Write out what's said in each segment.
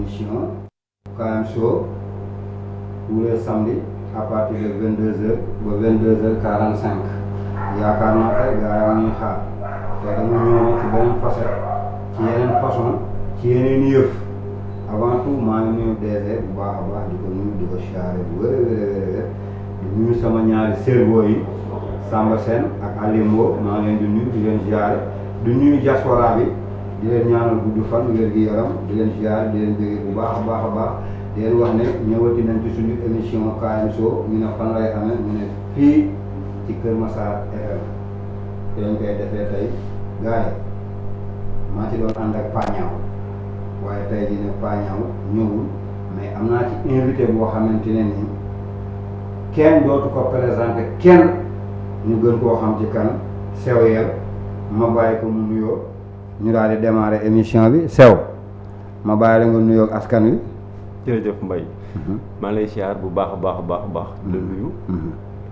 émission KM Show tous les samedis à partir de 22h ba 22h45 yaakaar naa tey gars yaa ngi xaar te dama ñëw ci beneen facette ci yeneen façon ci yeneen yëf avant tout maa ngi nuyu DG bu baax a baax di ko nuyu di ko siyaare bu wér di nuyu sama ñaari cerveau yi Samba Sène ak Alimbo maa ngi leen di nuyu di leen siyaare di nuyu diaspora bi di leen ñaanal gudd fan wér gi yaram di leen siyaare di leen jóge bu baax a baax a baax di leen wax ne ñëwati nañ ci suñu émission KM Show ñu ne fan lay amee ñu ne fii ci Kër Massar FM te lañ koy defee tey gars yi maa ci doon ànd ak Pañaw waaye tey jii ne Pañaw ñëwul mais am naa ci invité boo xamante ne nii kenn dootu ko présenté kenn ñu gën koo xam ci kan Sew Yel ma bàyyi ko mu nuyoo ñu daal di démarrer émission bi Sew ma bàyyi la nga nuyoo ak askan wi. jërëjëf Mbaye. maa ngi lay siyaar bu baax a baax a baax a baax. di la nuyu.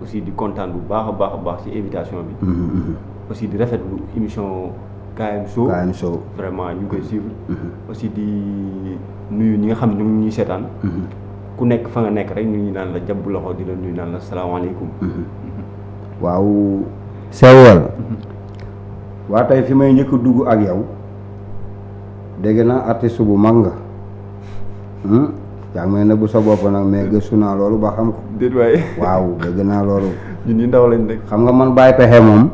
aussi di kontaan bu baax a baax a baax ci invitation bi. aussi di rafetlu émission KM Show. KM Show vraiment ñu ngi koy suivre. aussi di nuyu ñi nga xam ne ñu ngi ñuy seetaan. ku nekk fa nga nekk rek ñu ngi naan la jàpp loxo di la nuyu naan la salaamaaleykum. waaw Sew Yel. waa tey fi may njëkk dugg ak yow dégg naa artiste bu mag nga. yaa ngi may nëbbu sa bopp nag mais gëstu naa loolu ba xam ko. déet waaye. waaw dégg naa loolu. ñun ñu ndaw lañ rek. xam nga man bàyyi pexe moom.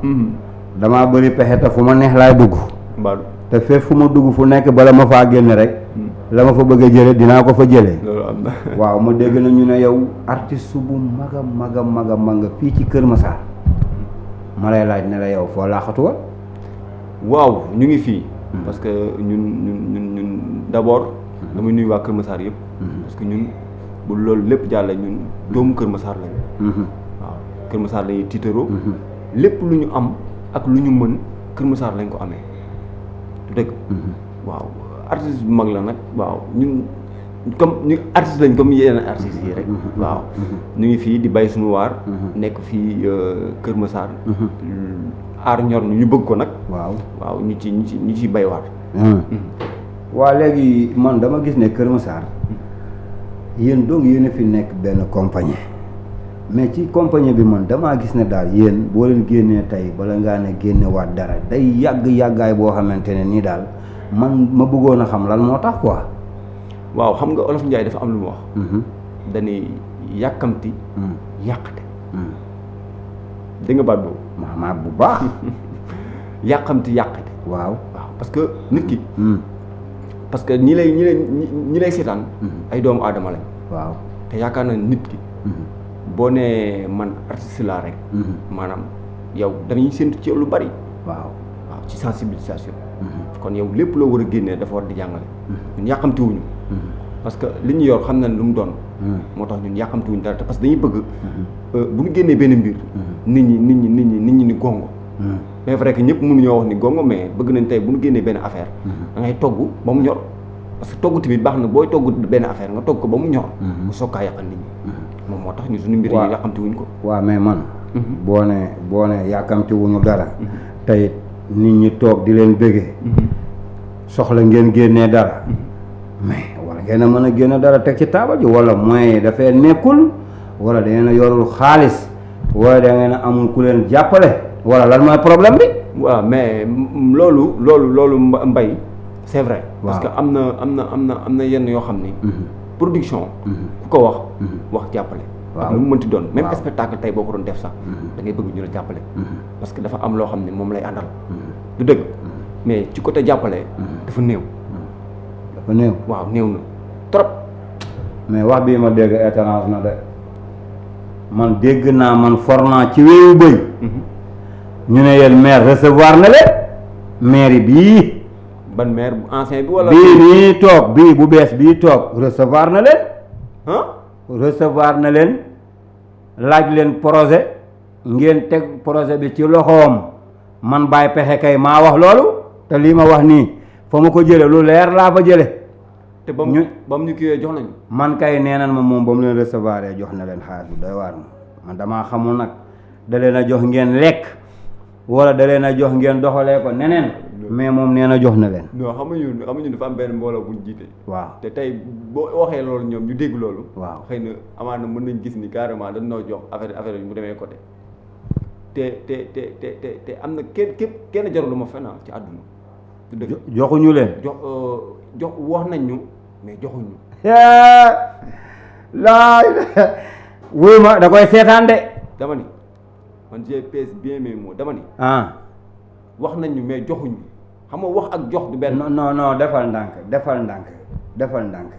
damaa bëri pexe te fu ma neex laay dugg. Mbadou. te fépp fu ma dugg fu nekk bala ma faa génn rek. la ma fa bëgg a jële dinaa ko fa jëlee. loolu am na. waaw ma dégg na ñu ne yow artiste bu mag a mag a mag a mag nga fii ci Kër Massar. ma lay laaj ne la yow foo laaxatu woon. waaw ñu ngi fii. parce que ñun d'abord. damay nuyu waa Kër Massar yëpp. parce que ñun bu loolu lépp jàll ñun doomu Kër Massar lañu. waaw Kër Massar lañuy tiitaroo. lépp lu ñu am ak lu ñu mën Kër Massar lañ ko amee. du dëgg. waaw artiste bu mag la nag waaw ñun comme ñu artiste lañ comme yeneen artistes yi rek. waaw ñu ngi fii di bay suñu waar. nekk fii Kër Massar. aar ñor ñu bëgg ko nag. waaw ñu ci bay waar. waa léegi man dama gis ne Kër Massar yéen donc yéen a fi nekk benn compagnie mais ci compagnie bi man damaa gis ne daal yéen boo leen génnee tey bala ngaa ne génne waat dara day yàggaay boo xamante ne nii daal man ma bëggoon a xam lan moo tax quoi. waaw xam nga Olof Njaay dafa am lu mu wax. dañuy yàkkamti. yàqate. dégg nga baat boobu. maa bu baax. yàkkamti yàqate. waaw parce que nit ki. parce que ñi lay seetaan. ay doomu aadama lañ. waaw te yaakaar na nit ki. boo nee man artiste laa rek. maanaam yow dañuy séntu ci lu bari. waaw ci sensibilisation. kon yow lépp loo war a génnee dafa war di jàngale. ñun yàqamtiwuñu. parce que li ñu yor xam nañ lu mu doon. moo tax ñun yàqamtiwuñu dara te parce que dañuy bëgg. bu ñu génnee benn mbir. nit ñi ni gongo. mais vrai que ñëpp mënuñoo wax ni gongo mais bëgg nañ tey bu ñu génnee benn affaire. da ngay togg ba mu ñor parce que togg tamit baax na booy togg benn affaire nga togg ko ba mu ñor. bu soog kaa yàqal nit ñi. moom moo tax ñu suñu mbir yi yàqamti wuñ ko. waaw mais man. boo nee yàqamti wuñu dara. tey nit ñi toog di leen bëggee. soxla ngeen génnee dara. mais war ngeen a mën a génne dara teg ci taabal ji wala moyens yi dafay nekkul wala da ngeen a yorul xaalis wala da ngeen a amul ku leen jàppale. voilà lan mooy problème bi. waaw mais loolu Mbaye c'est vrai. parce que am na yenn yoo xam ni. production. ku ko wax jàppale. ak lu mu mënti doon même spectacle tey boo ko doon def sax. da ngay bëgg ñu la jàppale. parce que dafa am loo xam ne moom lay àndal. du dëgg mais ci côté jàppale. dafa néew. dafa néew. waaw néew na trop. mais wax bii ma dégg étrange na de man dégg naa man for naa ci wéewu bëy. ñu ne yéen maire recevoir na leen mairie bii. ban maire bu ancien bi wala. bii nii toog bii bu bees bii toog recevoir na leen. recevoir na leen laaj leen projet ngeen teg projet bi ci loxoom man bàyyi pexe kay maa wax loolu te lii ma wax nii fa ma ko jële lu leer laa fa jële. te ba mu ñu kiiwee jox nañu. man kay nee nan ma moom ba mu leen recevoir jox na leen xaalis bu doy waar man damaa xamul nag da leen a jox ngeen lekk. wala da leen a jox ngeen doxalee ko neneen mais moom nee na jox na leen. non xam nga ñun dafa am benn mbooloo bu ñu jiite. waaw te tey boo waxee loolu ñoom ñu dégg loolu. waaw xëy na amaana mën nañ gis ni carrément dañ noo jox affaire yi mu demee côté te am na kenn jarul ma fenn ci àdduna. du dëgg joxuñu leen. jox wax nañ ñu mais joxuñu. laay wuy ma da koy seetaan de. dama ni man je pèse bien mes mots dama ni. wax nañ ñu mais joxuñu xam nga wax ak jox du benn. non defal ndànk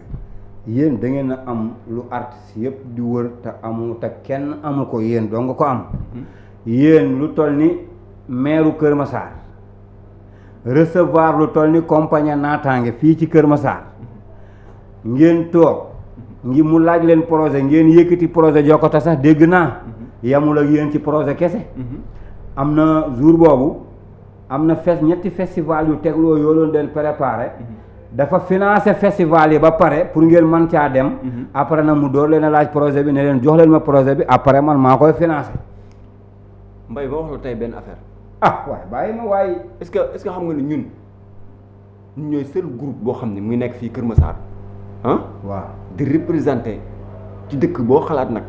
yéen da ngeen a am lu artiste yëpp di wër te kenn amu ko yéen doo nga ko am. yéen lu toll ni maire Kër Massar recevoir lu toll ni compagnie naataange fii ci Kër Massar ngeen toog ngi mu laaj leen projet ngeen yëkkati projet Jokalante sax dégg naa yamul ak yéen ci projet kese. am na jour boobu am na ñetti festival yu tegloo yoo leen den préparé dafa financé festival yi ba pare pour ngeen man caa dem. après nag mu door leen a laaj projet bi ne leen jox leen ma projet bi après man maa koy financé. Mbaye ma wax la tey benn affaire. waaye bàyyi ma waaye. est-ce que xam nga ni ñun ñooy seul groupe boo xam ne muy nekk fii Kër Massar waaw di représenter ci dëkk boo xalaat nag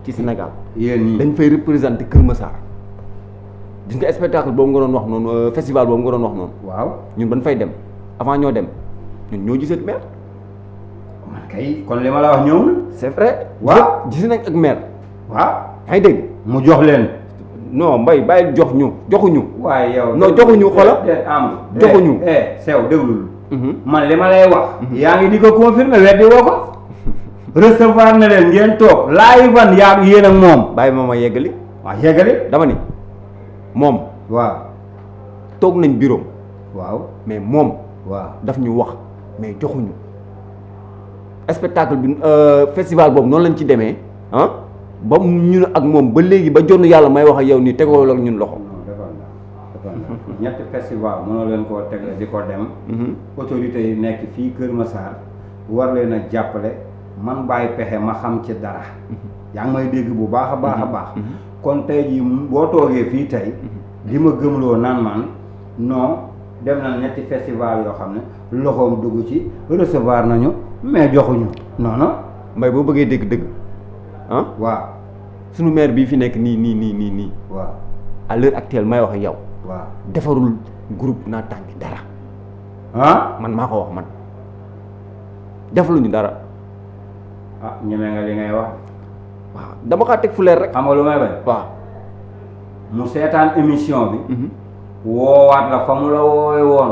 ci Sénégal. yéen ñii dañ fay représenter Kër Massar. gis nga spectacle boobu nga doon wax noonu festival boobu nga doon wax noonu. waaw ñun ban fay dem avant ñoo dem ñun ñoo gisee maire. man kay kon li ma la wax ñëw na. c'est vrai. waaw gis nañ ak maire. waaw yaa ngi dégg. mu jox leen. non Mbaye bàyyi joxuñu. waaye yow. non joxuñu xoolal joxuñu. sew déglul. man li ma lay wax. yaa ngi di ko confirmer weddi woo ko. recevoir na leen ngeen toog laay van yaa yéen ak moom. bàyyi ma yeggali. waaw yeggali. dama ni moom. waaw. toog nañ bureau. waaw mais moom. waaw daf ñu wax mais joxuñu. spectacle bi festival boobu noonu lañ ci demee ba ñun ak moom ba léegi ba jonn yàlla may wax ak yow nii tegoo ak ñun loxo. non defal ñetti festival mënoo leen koo tegle di ko dem. autorités yi nekk fii Kër Massar war leen a jàppale man bàyyi pexe ma xam ci dara. yaa ngi may dégg bu baax a baax. kon tey jii boo toogee fii tey. di ma gëmloo naan man non dem na ñetti festival yoo xam ne loxoom dugg ci recevoir nañu mais joxuñu non. Mbaye boo bëggee dégg-dëgg. waaw sunu maire bii fi nekk nii. waaw à l'heure actuelle may wax ak yow. waaw defarul groupe naataange dara. man maa ko wax man defaluñu dara. ñeme nga li ngay wax. waaw dama kaa teg fu leer rek. xam nga lu may bañ. waaw mu seetaan émission bi. woowaat la fa mu la woowee woon.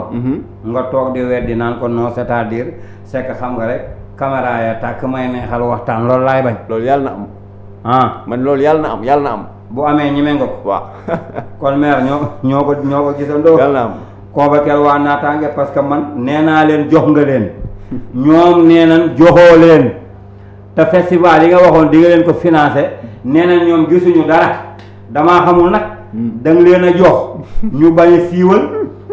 nga toog di weddi naan ko non c'est-à-dire c'est que xam nga rek caméra ya tàkk may neexal waxtaan loolu laay bañ. loolu yàlla na am. man loolu yàlla na am. bu amee ñeme nga ko. waaw. kon maire ñoo ko gisandoo. yàlla na am. convoqué waa naataange parce que man nee naa leen jox nga leen. ñoom nee nañ joxoo leen. te festival yi nga waxoon di nga leen ko financé nee nañ ñoom gisuñu dara damaa xamul nag. da nga leen a jox. ñu bañ a siiwal.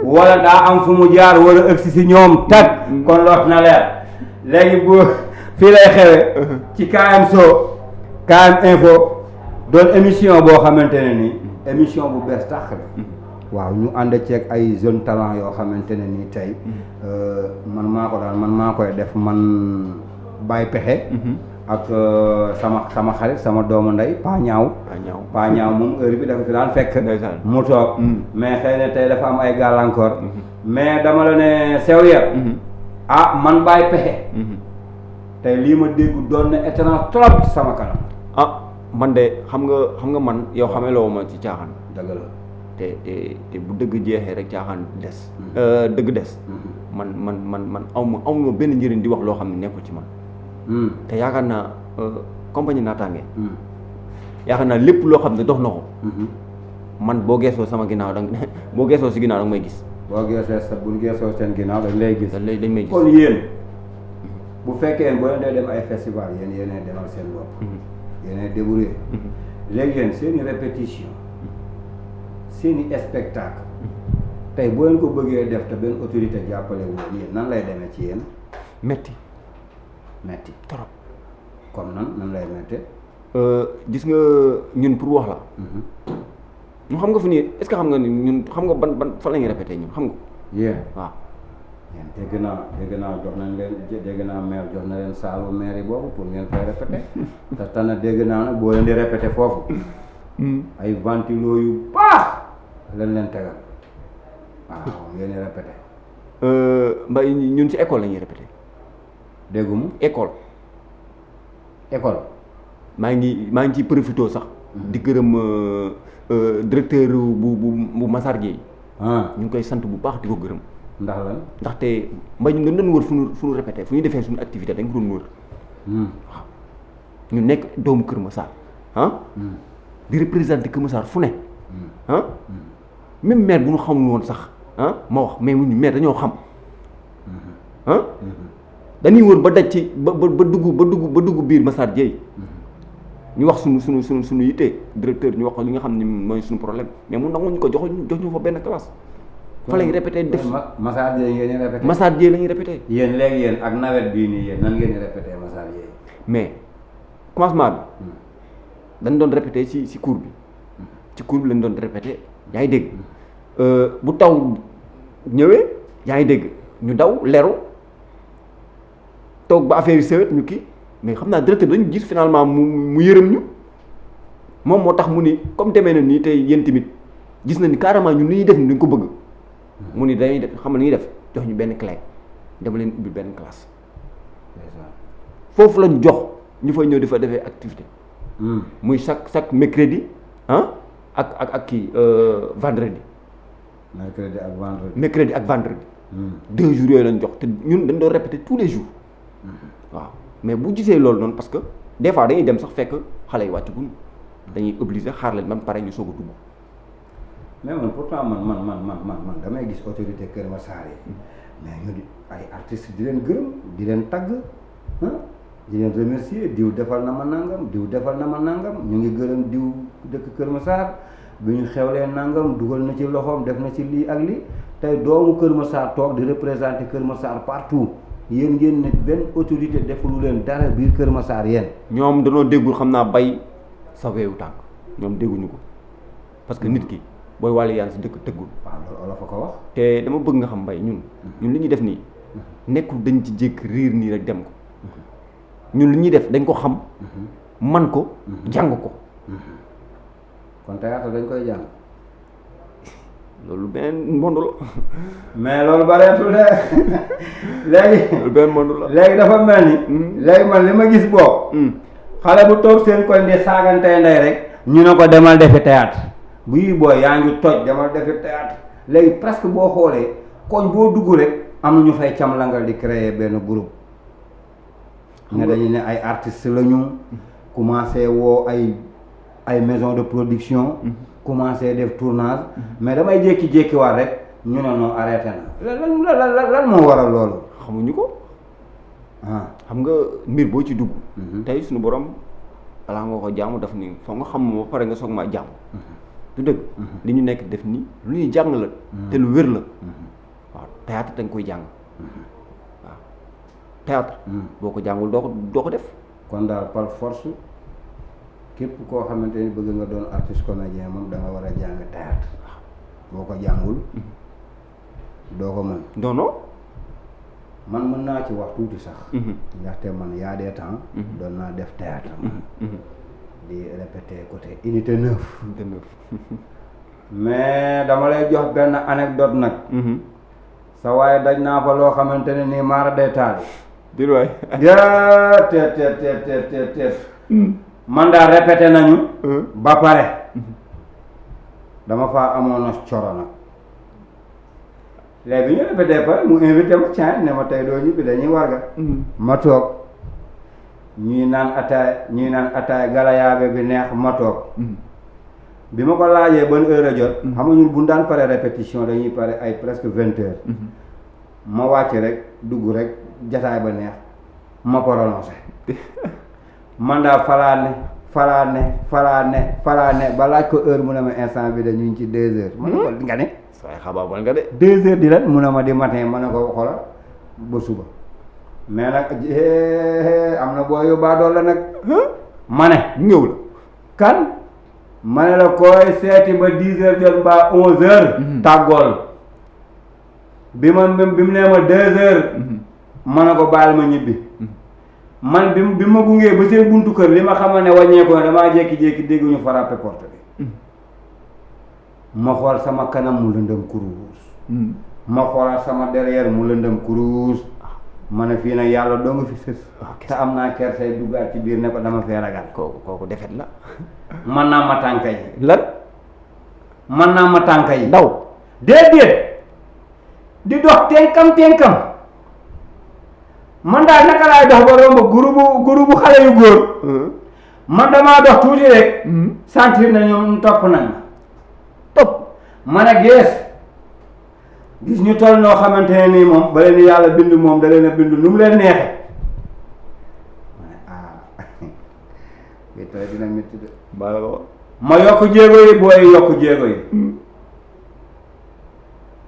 wala daa am fu mu jaar wala ëgsi si ñoom tag kon loot na leer léegi bu fii lay xewe ci KM Show KM Info doon émission boo xamante ne ni émission bu bees tax la waaw ñu ànd ceeg ay jeunes talent yoo xamante ne ni tey man maa koy def man bàyyi pexe ak sama xarit sama doomu ndey Pa ñaaw moom heure bi dafa fi daan fekk mu toog mais xëy na tey dafa am ay gàllankoor mais dama la ne sew yar man bàyyi pexe tey lii ma dégg doon na étrange trop sama kanam man de xam nga man yow xamee loo ma ci caaxaan dëgg la te bu dëgg jeexee rek caaxaan des dëgg des man awma benn njëriñ di wax loo xam ne nekkul ci man te yaakaar naa compagnie naataange yaakaar naa lépp loo xam ne dox na ko man boo geesoo sama ginnaaw boo geesoo si ginnaaw danga may gis boo geesoo seen ginnaaw dañ lay gis dañ may gis kon yéen bu fekkee boo leen dee dem ay festival yéenay demal seen bopp yéenay débrouiller léegi yéen seeni répétition seeni spectacle tey boo leen ko bëggee def te benn autorité jàppale wu leen yéen nan lay demee ci yéen metti trop comme nan lay metti gis nga ñun pour wax la ñu xam nga fu nii est-ce que xam nga ni ñun xam nga ban fan la ñuy répété ñun xam nga. yéen waaw. yéen dégg naa jox nañ leen dégg naa maire jox na leen saalu maire yi boobu pour ngeen fay répété te tana dégg naa nag boo leen di répété foofu ay ventilo yu baax lañ leen tegal waaw ngeen di répété. mbay ñun ci école la ñuy répété. déggumu école. école. maa ngi ciy profité sax. di gërëm directeur bu Massar Gueye. ñu ngi koy sant bu baax di ko gërëm. ndax lan. ndaxte mbay ñu dañ doon wër fu ñu répété fu ñu defee suñu activité dañ ko doon wër. waaw ñu nekk doomu Kër Massar di représenté Kër Massar fu ne. même maire bu ñu xamul woon sax ma wax mais mu ñu maire dañoo xam. dañuy wër ba daj ci ba dugg biir Massar Gueye. ñu wax suñu yitte directeur ñu wax ko li nga xam ne mooy suñu problème mais mu nangu ñu ko jox ñu fa benn classe. fa lañ répété def Massar Gueye ngeen di répété. Massar Gueye la ñuy répété. yéen léegi yéen ak nawet bii nii yéen nan ngeen di répété Massar Gueye. mais commencement bi dañ doon répété ci cours bi ci cours bi lañ doon répété yaa ngi dégg bu taw ñëwee yaa ngi dégg ñu daw leru toog ba affaire yi sewet ñu kii mais xam naa directeur dañu gis finalement mu yërëm ñu moom moo tax mu ni comme demee na nii tey yéen tamit gis na ni carrément ñun li ñuy def ni dañ ko bëgg mu ni dañuy def xam nga li ñuy def jox ñu benn clé dama leen ubbi benn classe foofu lañ jox ñu fay ñëw di fa defee activité muy chaque mercredi ak kii vendredi. mercredi ak vendredi 2 jours yooyu lañ jox te ñun dañ doon répéter tous les jours waaw mais bu gisee loolu noonu parce que des fois dañuy dem sax fekk xale yi wàcc gun dañuy obligé xaar leen ba pare ñu soog a dugg. mais man pourtant man damay gis autorité Kër Massar yi mais ñu di ay artistes di leen gërëm di leen tagg di leen remercier diw defal na ma nangam diw defal na ma nangam ñu ngi gërëm diw dëkk Kër Massar bi ñu xewlee nangam dugal na ci loxoom def na ci lii ak lii tey doomu Kër Massar toog di représenter Kër Massar partout yéen ngeen ne benn autorité defulu leen dara biir Kër Massar yéen. ñoom danoo déggul xam naa bay sa weewu tànk ñoom dégguñu ko parce que nit ki booy wàllu yàlla si dëkk tëggul. waaw loolu olof a ko wax. te dama bëgg nga xam mbay ñun li ñuy def nii nekkul dañ ci jékk riir nii rek dem ko ñun li ñuy def dañ ko xam man ko jàng ko. kon théâtre dañ koy jàng. loolu beneen monde la. mais loolu bareetul de léegi. loolu beneen monde la. léegi dafa mel ni. léegi man li ma gis boobu. xale bu toog seen koñ di saagantee ndey rek. ñu ne ko demal defi théâtre bu yi booy yaa ngi toj demal defi théâtre léegi presque boo xoolee koñ boo dugg rek am na ñu fay camlangal di créer benn groupe. nga dañu ne ay artistes la ñu. commencé woo ay maison de production. commencé def tournage mais damay jékki-jékki waat rek ñu ne non arrêté na lan moo waral loolu. xamuñu ko. xam nga mbir boo ci dugg. tey suñu borom balaa nga ko jaamu daf ni foog nga xam ba pare nga soog maa jaamu. du dëgg. li ñu nekk def nii lu ñuy jàng la. te lu wér la. waaw théâtre da nga koy jàng. waaw théâtre. boo ko jàngul doo ko def. kon daal par force. képp koo xamante ni bëgg nga doon artiste comédien moom da nga war a jàng théâtre boo ko jàngul doo ko mën. non non. man mën naa ci wax tuuti sax. ndaxte man y a des temps. doon naa def théâtre man. di répéter côté unité 9. mais dama lay jox benn anecdote nag. sa waaye daj naa fa loo xamante ne nii maara day taal. dir waay. yaa teet. man daal répété nañu. ba pare. dama faa amoon na coro nag. léegi bi ñu répété pare mu invité ma tiens ne ma tey doo ñibbi dañuy warga. ma toog ñuy naan ataay galayaabe bi neex ma toog. bi ma ko laajee ban heure a jot. xam nga ñun bu ñu daan pare répétition dañuy pare ay presque 20 heures. ma wàcc rek dugg rek jataay ba neex ma prononcé. man daal falaa ne ba laaj ko heure mu ne ma instant bi dañu ngi ci 2 heures. ma ne ko nga ne. waaye xabaabal nga de. 2 heures di lan mu ne ma di matin ma ne ko xoolal ba suba mais nag am na boo yóbbaa dool la nag. ma ne ñëw la kan ma ne la koy seeti ba 10h jot mbaa 11h. tàggool bi mu nee ma 2h. ma ne ko baal ma ñibbi. man bi ma gungee ba seen buntu kër li ma xamal ne wàññeeku ne damaa jékki-jékki dégg ñu frappé porte bi. ma xool sama kanam mu lëndëm kuruus. ma xoolaat sama derrière mu lëndëm kuruus. ma ne fii nag yàlla doo nga fi sës. te am naa kersay duggaat ci biir ne ko dama fee ragal. kooku defet la. man naa ma tànka yi. lan. man naa ma tànka yi. daw. déedéet di dox tenkam man daal naka laay dox ba romb groupe xale yu góor. man damaa dox tuuti rek. sentir na ñoom topp nañ ma. topp man a gis ñu toll noo xamante ne nii moom ba leen yàlla bind moom da leen a bind nu mu leen neexee. bi tey dina métti de. ma yokk jéego yi booy yokk jéego yi.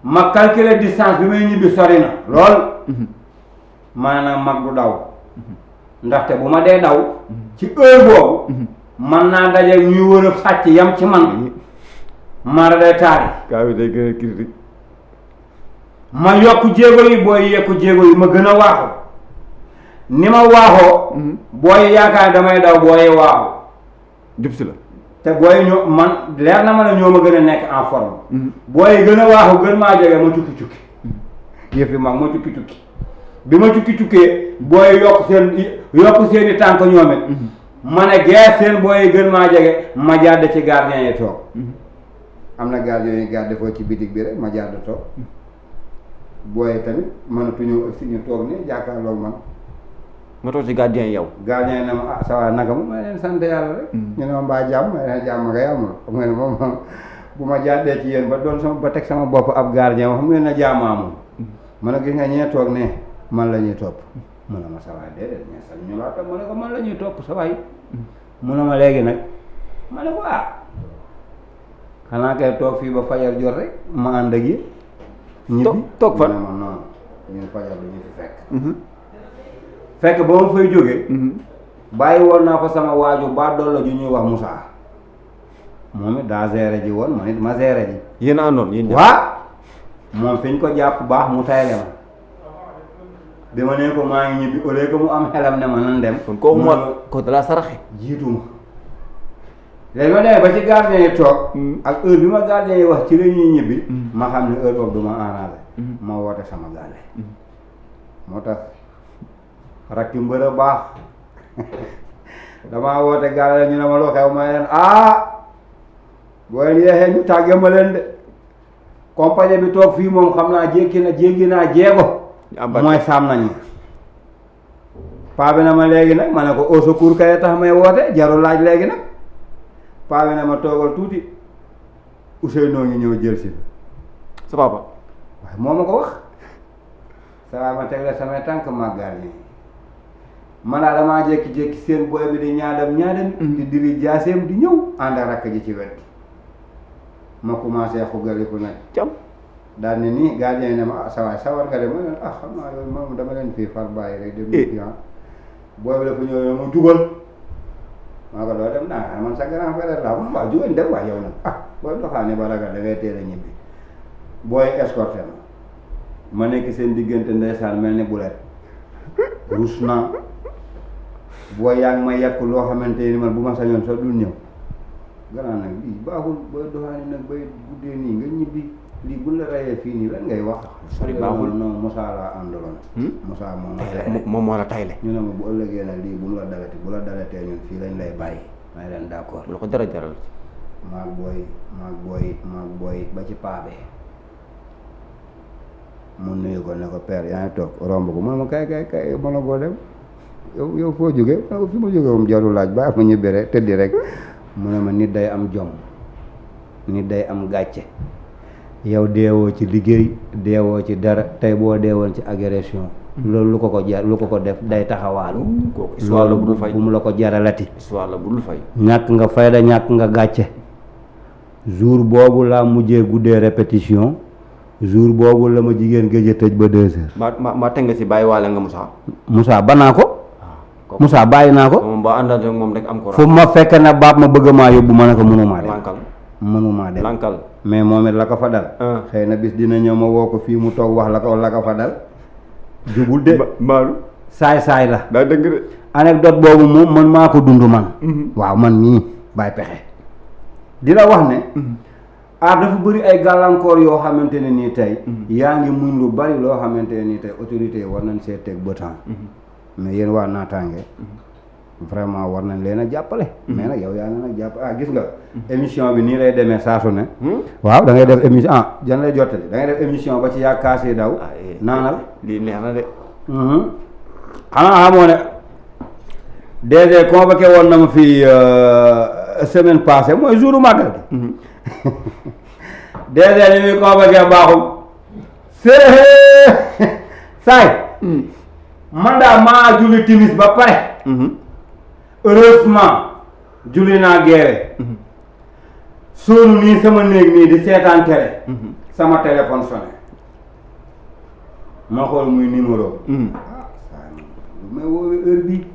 ma calculer distance bi may ñibbi sori na lool. maanaam mag du daw. ndaxte bu ma dee daw. ci heure boobu. man naa daje ñuy wër a sàcc yam ci man. mara day taari. kaa bi day gën a critique. ma yokk jéego yi booy yekku jéego yi ma gën a waaxu. ni ma waaxoo. booy yaakaar damay daw booy waaxu. jub si la. te booy ñoo man leer na ma ne ñoo ma gën a nekk en forme. booy gën a waaxu gën maa jege ma cukki yëf yi mag ma cukki bi ma cukki booy yokk seen i tànk ñoom it. ma ne gees seen booy gën maa jege ma jàdd ci gardien yi toog. am na gardien yi garde foo ci bitig bi rek ma jàdd toog. booy tamit mënatuñu aussi ñu toog ni jàkkaarloog man. nga toog ci gardien yow. gardien yi ne ma ah ça va naka ma leen sant yàlla rek. ñu ne ma mbaa jàmm ma leen jàmm ngay amul xam nga ne moom bu ma jàddee ci yéen ba doon ba teg sama bopp ab gardien xam ngeen ne jàmm amul. ma ne gis nga ñee toog ne man la ñuy topp. mu ne ma sa waay déedéet mais sax ñu laa topp ma ne ko man la ñuy topp sa waay. mu ne ma léegi nag ma ne ko xanaa kay toog fii ba fajar jot rek ma ànd ak yi. ñibbi toog fan ma ne ma non ñun fajar du ñu fi fekk. fekk ba ma fay jógee. bàyyi woon naa ko sama waaju ba dolla ju ñuy wax Moussa. moom it daa géré ji woon man it ma géré ji. yéen a àndoon yéen ñaar. waa moom fi ñu ko jàpp baax mu tayle ma. bi ma nee ko maa ngi ñibbi au lieu que mu am xelam ne ma nan dem. kon kooku moo ko dalaa saraxe. jiitu ma. léegi ma demee ba ci gardien yi toog. ak heure bi ma gardien yi wax ci la ñuy ñibbi. ma xam ne heure boobu du ma arrangé. ma woote sama gaale. moo tax rakki mbër a baax damaa woote gaale ñu ne ma loo xew ma leen boo leen yeexee ñu tàggee ma leen de compagnie bi toog fii moom xam naa jéggi naa jéego. mooy saam nañ ma. paa bi na ma léegi nag ma ne ko au secours kay tax may woote jarul laaj léegi nag. paa bi na ma toogal tuuti Ousseynou ngi ñëw jël si. sa papa. waaye moo ma ko wax. saa ma teg la samay tànk màggaar yi. man daal damaa jékki-jékki seen boy bi di ñaadam. di diri jaaseem di ñëw. ànd ak rakk ji ci wet. ma commencé xugaliku nag. cam daal ne nii gardien yi ne ma sawaay sawar nga de ma ne xam naa yooyu moom dama leen fii far bàyyi rek. dem ci booy bi dafa ñëw ma dugal. maa ko doo dem naa man sa grand frère laa ma waaw jugal dem waay yow nag booy doxaane ba ragal da ngay teel a ñibbi. booy escorté ma nekk seen diggante ndeysaan mel ni bulet rus naa booy yaa ngi may yàq loo xamante ni man bu ma sañoon sax dul ñëw gannaaw nag lii baaxul booy doxaane nag bay guddee nii nga ñibbi lii buñ la rayee fii nii lan ngay wax. sori baaxul non Moussa laa àndaloon. Moussa moom moo la tayle. ñu ne ma bu ëllëgee nag lii bu mu la dalati bu la dalatee ñun fii lañ lay bàyyi. may leen d'accord. lu ko dara jaral. maag booy ba ci paabe. mu nuyu ko ne ko père yaa ngi toog romb ko man ma kay mën a koo dem yow foo jógee ma ne ko fi ma jógee moom jarul laaj bàyyi ma ñibbi rek tëddi rek mu ne ma nit day am jom nit day am gàcce yow deewoo ci liggéey deewoo ci dara tey boo deewoon ci agression loolu lu ko ko def day taxawaalu loolu bu mu la ko jaralati histoire la bu dul fay ñàkk nga fayda ñàkk nga gàcce jour boobu laa mujjee guddee répétition jour boobu la ma jigéen géej a tëj ba 2 heures. ma teg nga si bàyyi waale nga Moussa. Moussa banaa ko. Moussa bàyyi naa ko moom ba àndante moom rek am ko fu ma fekk na baab ma bëgg maa yóbbu ma ne ko mënumaa dem lankal mënumaa dem lankal mais moom it la ko fa dal xëy na bis dina ñëw ma woo ko fii mu toog wax la ko fa dal jubul de mbaalu saay la daa dëgg de anecdote boobu moom man maa ko dund man waaw man mii Baye Pexe di la wax ne aar dafa bëri ay gàllankoor yoo xamante ne nii tey yaa ngi muñ lu bari loo xamante ne nii tey autorités yi war nañ see teg bëtaan mais yéen waa naataange vraiment war nañ leen a jàppale mais nag yow yaa ngi nag jàpp gis nga émission bi nii lay demee saa su ne waaw da ngay def émission jan lay jottali da ngay def émission ba ci yàgg kaas yi daw naanal lii neex na de xanaa xamoo ne DG convoqué woon na ma fii semaine passée mooy jouru màggal gi DG li muy convoqué baaxul saay man daa maa julli timis ba pare heureusement julli naa geewe soonu nii sama néeg nii di seetaan télé sama téléphone sonné ma xool muy numéro saay lu may woowee heure bii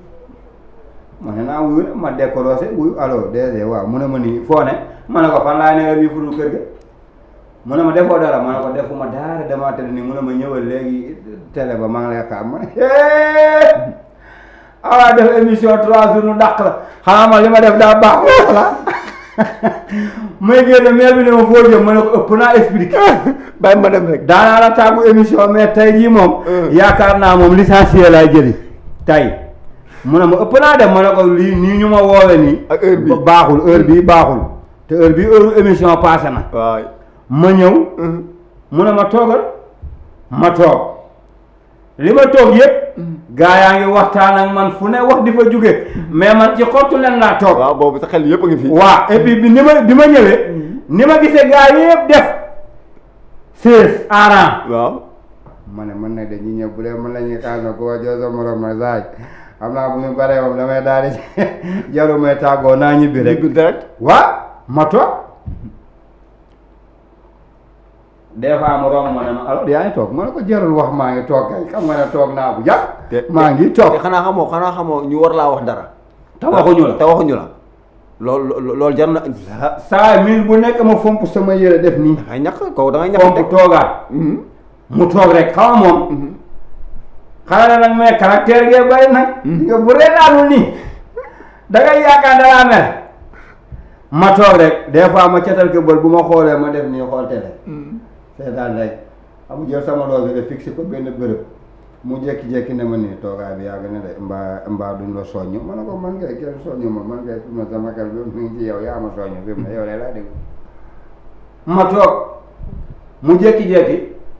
ma ne naa wuyu ma décorosé wuyu allo DG waaw mu ne ma nii foo ne ma ne ko fan laa ne heure bii fudul kër ga mu ne ma defoo dara ma ne ko defuma dara dama tëdd nii mu ne ma ñëwal léegi télé ba maa ngi lay xaar ma ne awaa def émission 3 jours nu dàq la xanaa ma li ma def daa baax voilà may génn maire bi ne ma foo jëm ma ne ko ëpp naa expliqué bàyyi ma dem rek daanaa la tàggu émission mais tey jii moom yaakaar naa moom licencié laay jëli tey mu ne ma ëpp naa dem ma ne ko lii nii ñu ma woowe nii ak heure bi baaxul heure bii baaxul te heure bii heure émission passé na waay ma ñëw mu ne ma toogal ma toog li ma toog yëpp gaa yaa ngi waxtaan ak man fu ne wax di fa jóge mais man ci xottu leen laa toog waaw boobu sa xel yëpp a ngi fi waaw et puis bi ma ñëwee ni ma gisee gaa yëpp def 16 ans waaw ma ne mën na de ñi ñëw bu dee mën nañu xaar na ko joo sa morom ma saaj xam naa bu ñu baree moom damay daal di jaru may tàggoo naa ñibbi rek direct waa ma toog des fois mu romb ma ne ma alors yaa ngi toog ma ne ko jarul wax maa ngi toog kay xam nga ne toog naa bu jàpp maa ngi toog te xanaa xamoo ñu war laa wax dara te waxuñu la loolu jar na saa mil bu nekk ma fomp sama yére def nii dangay ñàkk kaw dangay ñàkk fomp toogaat mu toog rek xaw moom xanaa nag mais caractère gee bari nag nga bu reetaanul nii da ngay yaakaar dalaa mer ma toog rek des fois ma catal ko bët bu ma xoolee ma def nii xool télé seetaan rek amu jël sama loos bi de fixé ko benn bërëb mu jékki-jékki ne ma nii toogaay bi yàgg na de mbaa duñ la soññ ma ne ko man ngay kenn soññ ma man ngay fi ma sama xel bi mu ngi ci yow yaa ma soññ fi mu ne yow de laa dégg ma toog mu jékki-jékki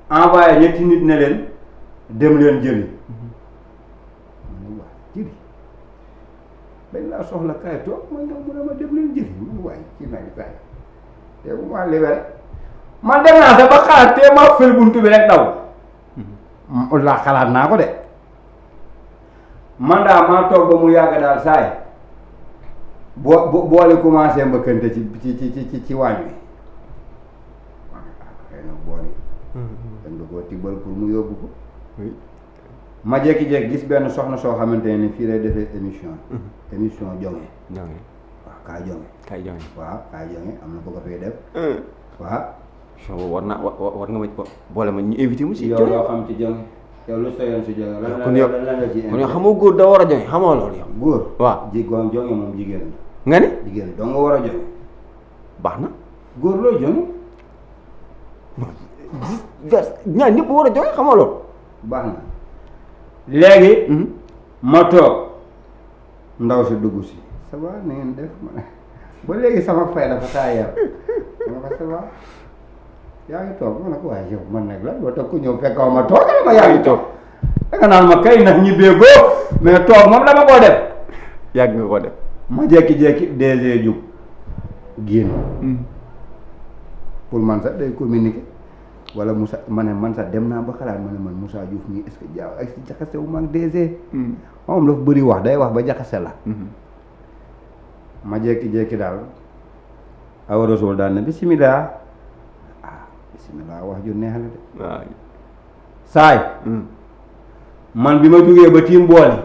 envoyé ñetti nit ne leen dem leen jëli ma ne waa jëli dañ laa soxla kaay toog ma ñëw mu ne ma dem leen jëli man waaye ci nag kaay te bu ma libéré man dem naa sax ba xalaat te ma fël buntu bi rek daw la xalaat naa ko de man daa maa toog ba mu yàgg daal saay booli commencé mbëkkante ci waañ wi xëy na booli dañ da koo tibbal pour mu yóbbu ko ma jékki-jékki gis benn soxna soo xamante ne ni fii lay defee émission jonge waaw kaay jonge waaw kaay jonge am na ko ko fay def waaw war nga ma boole ma ñu invité mu si yow loo xam ci jonge yow lu soyoon si jonge lan kon yow la ci kon yow xamoo góor da war a jonge xamoo loolu yow góor waaw jonge moom jigéen la nga ne jigéen doo nga war a jonge baax na góor looy jonge ñaar ñëpp war a jonge xamoo loolu baax na léegi ma toog ndaw si dugg si ça va na ngeen def ma ba léegi sama fay dafa taayal ma ko ça va yaa ngi toog ma ne ko waaye yow man nag la loo tax ku ñëw fekkoo ma toog ma yaa ngi toog da nga naan ma kay nag ñibbee góor mais toog moom dama koo def yàgg nga ko def ma jékki-jékki DG jug génn pour man sax day communiquer wala Moussa ma ne man sax dem naa ba xalaat ma ne man Moussa Diouf nii est-ce que jaaw ak si jaxase wu ma ak DG moom dafa bëri wax day wax ba jaxase la ma jékki-jékki daal awa rasul daal ne bisimilah bisimilah wax ju neex la de waaw saay man bi ma jógee ba tiim booli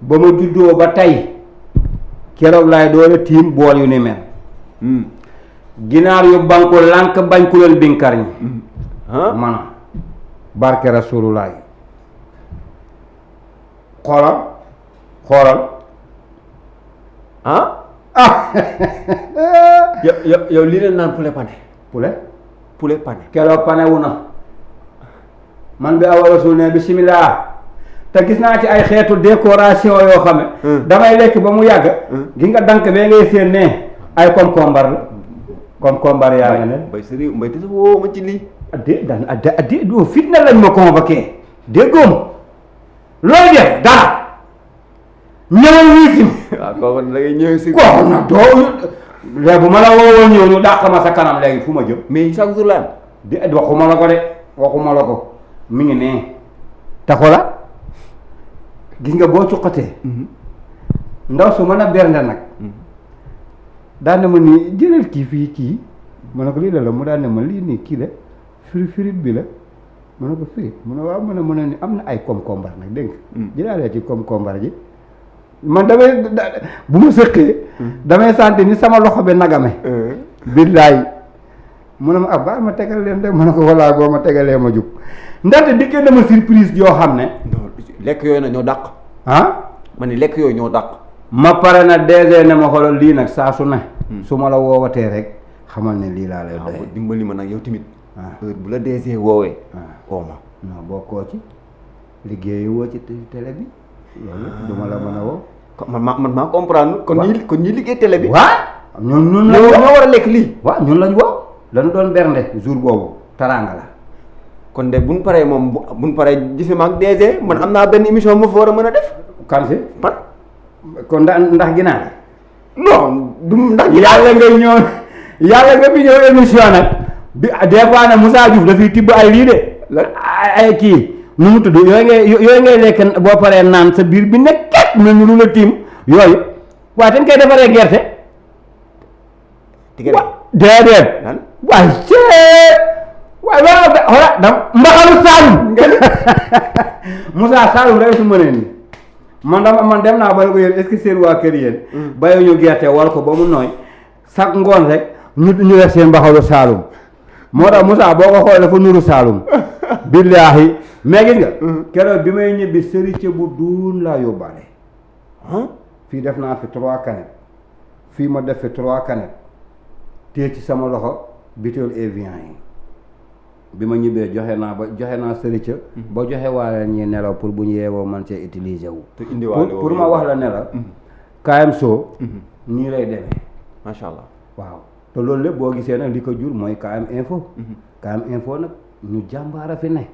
ba ma juddoo ba tey keroog laay doole tiim bool yu ni mel ginaar yu banku lànk bañ ku leen binkar ñi man barke Rasulullah xoolal yow lii leen naan poulet pané poulet pané keroog pané wu na man bi Awa Rasul ne bismillah te gis naa ci ay xeetu décoration yoo xam ne damay lekk ba mu yàgg gi nga dank bee ngay séen ne ay concombre la concombre yaa nga ne mbay te sa woo ma ci lii addi doo fitna lañ ma convoqué déggoo ma looy def dara ñëwal wiisim waaw kooku da ngay ñëw si ko na doo léegi bu ma la woowoon ñëw ñu dàq ma sa kanam léegi fu ma jëm mais chaque jour la di waxuma la ko mi ngi nee taxo la gis nga boo cuqatee ndaw su mën a bernde nag daan na ma ni jëlal kii ma ne ko lii la mu daan ne ma lii nii kii la firit bi la ma ne ko firit mu ne waaw mën a ni am na ay concombre nag dégg nga jëlaalee ci concombre ji man damay bu ma sëqee damay santi ni sama loxo bi nagame billaay mu ne ma baal ma tegal leen de ma ne ko walla boo ma tegalee ma jug ndaxte dikkee dama surprise yoo xam ne lekk yooyu na ñoo dàq ma ni lekk yooyu ñoo dàq ma pare na DG ne ma xoolal lii nag saa su ne su ma la woowatee rek xamal ne lii laa lay doy dimbali ma nag yow tamit heure bu la DG woowee oo ma non bokkoo ci liggéeyi woo ci télé bi loolu du ma la mën a woo man maa comprendre kon ñi liggéey télé bi waaw ñun ñoo war a lekk lii waaw ñun lañ woo dañu doon bernde jour boobu taraanga la kon de buñ paree moom buñ paree gise ma ak DG man am naa benn émission ma fa war a mën a def kan si man kon ndax ginaar non du ndax yàlla nga fi ñëw émission nag bi des fois nag Moussa Diouf dafay tibb ay lii de ay kii nu mu tudd yooyu ngay lekk boo paree naan sa biir bi nekk ket mel ni lu la tiim yooyu waaye dañ koy defaree gerte déedéet waaye waaye loolu da mbaxalu Saalum Moussa Saalum rek su mënee ni man dem naa ba ko yéen est-ce que seen waa kër yéen bayo ñu gerte wal ko ba mu nooy sax ngoon rek ñu def seen mbaxalu Saalum moo tax Moussa boo ko xoolee dafa nuru Saalum billaahi mais gis nga keroog bi may ñibbi sëriñ bu duun laa yóbbaale fii def naa fi 3 canettes fii ma def fi 3 canettes téye ci sama loxo butéel Evian yi bi ma ñibbee joxe naa sëriñ ba joxe waale ñi nelaw pour bu ñu yeewoo man cee utiliser wu pour ma wax la ne la KM Show nii lay demee macha allah waaw te loolu lépp boo gisee nag li ko jur mooy KM Info KM Info nag ñu jàmbaar a fi ne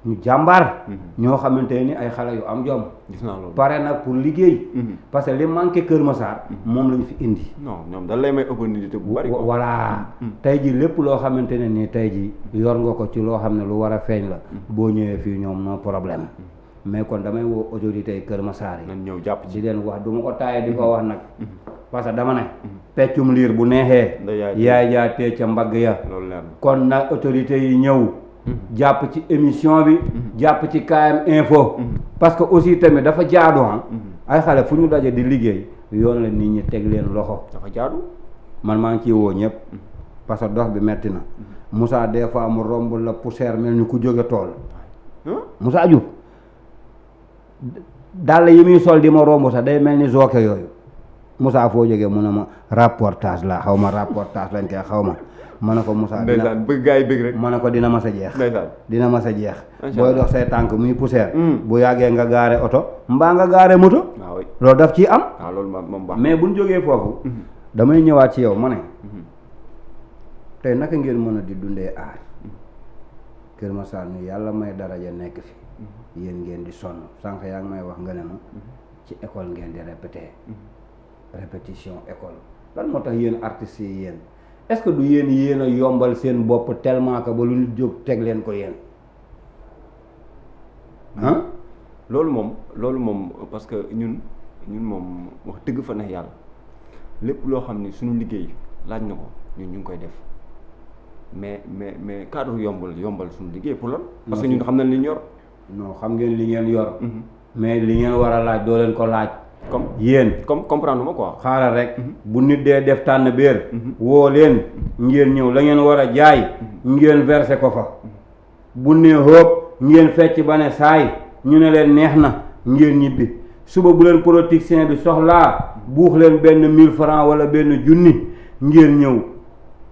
ñu jàmbaar ñoo xamante ni ay xale yu am jom gis naa loolu pare nag pour liggéey parce que li manqué Kër Massar moom lañu fi indi non ñoom dañ lay may opportunité bu bari voilà tey ji lépp loo xamante ne nii tey ji yor nga ko ci loo xam ne lu war a feeñ la boo ñëwee fii ñoom no problème mais kon damay woo autorités yi Kër Massar yi nañ ñëw jàpp ci di leen wax du ma ko taaye di ko wax nag parce que dama ne peccum liir bu neexee yaay jaa tee ca mbagg ya loolu leer na kon nag autorités yi ñëw jàpp ci émission bi jàpp ci KM Info parce que aussi tamit dafa jaadu ay xale fu ñu daje di liggéey yoon la nit ñi teg leen loxo dafa jaadu man maa ngi ciy woo ñëpp parce que dox bi metti na Moussa des fois mu romb la poussière mel ni ku jóge tool Moussa Diouf dàll yi muy sol di ma romb sax day mel ni zooke yooyu Moussa foo jógee mu ne ma rapportage la xaw ma rapportage lañ koy xaw ma ne ko Moussa ndeysaan bëgg gaa yi bëgg rek ma ne ko dina ma sa jeex ndeysaan dina ma sa jeex booy dox say tànk muy poussière bu yàggee nga gaare oto mbaa nga gaare moto loolu daf ciy am loolu moom baax mais buñ jógee foofu damay ñëwaat ci yow ma ne tey naka ngeen mën a di dundee aar Kër Massar ni yàlla may daraja nekk fi yéen ngeen di sonn sànq yaa ngi may wax nga ne ma ci école ngeen di répétition école lan moo tax yéen artistes yi yéen est-ce que du yéen a yombal seen bopp tellement que ba lu nit jóg teg leen ko yéen loolu moom parce que ñun moom wax dëgg fa neex yàlla lépp loo xam ni suñu liggéey laaj na ko ñun ñu ngi koy def mais cadre yombal suñu liggéey pour lan parce que ñun xam nañ li ñu yor non xam ngeen li ngeen yor mais li ngeen war a laaj doo leen ko laaj. comme yéen comme comprendre ma quoi. xaaral rek bu nit dee def tànn béer woo leen ngeen ñëw la ngeen war a jaay ngeen versé ko fa bu ne hóob ngeen fecc ba ne saay ñu ne leen neex na ngeen ñibbi suba bu leen politicien bi soxlaa buux leen benn 1000 francs wala benn junni ngeen ñëw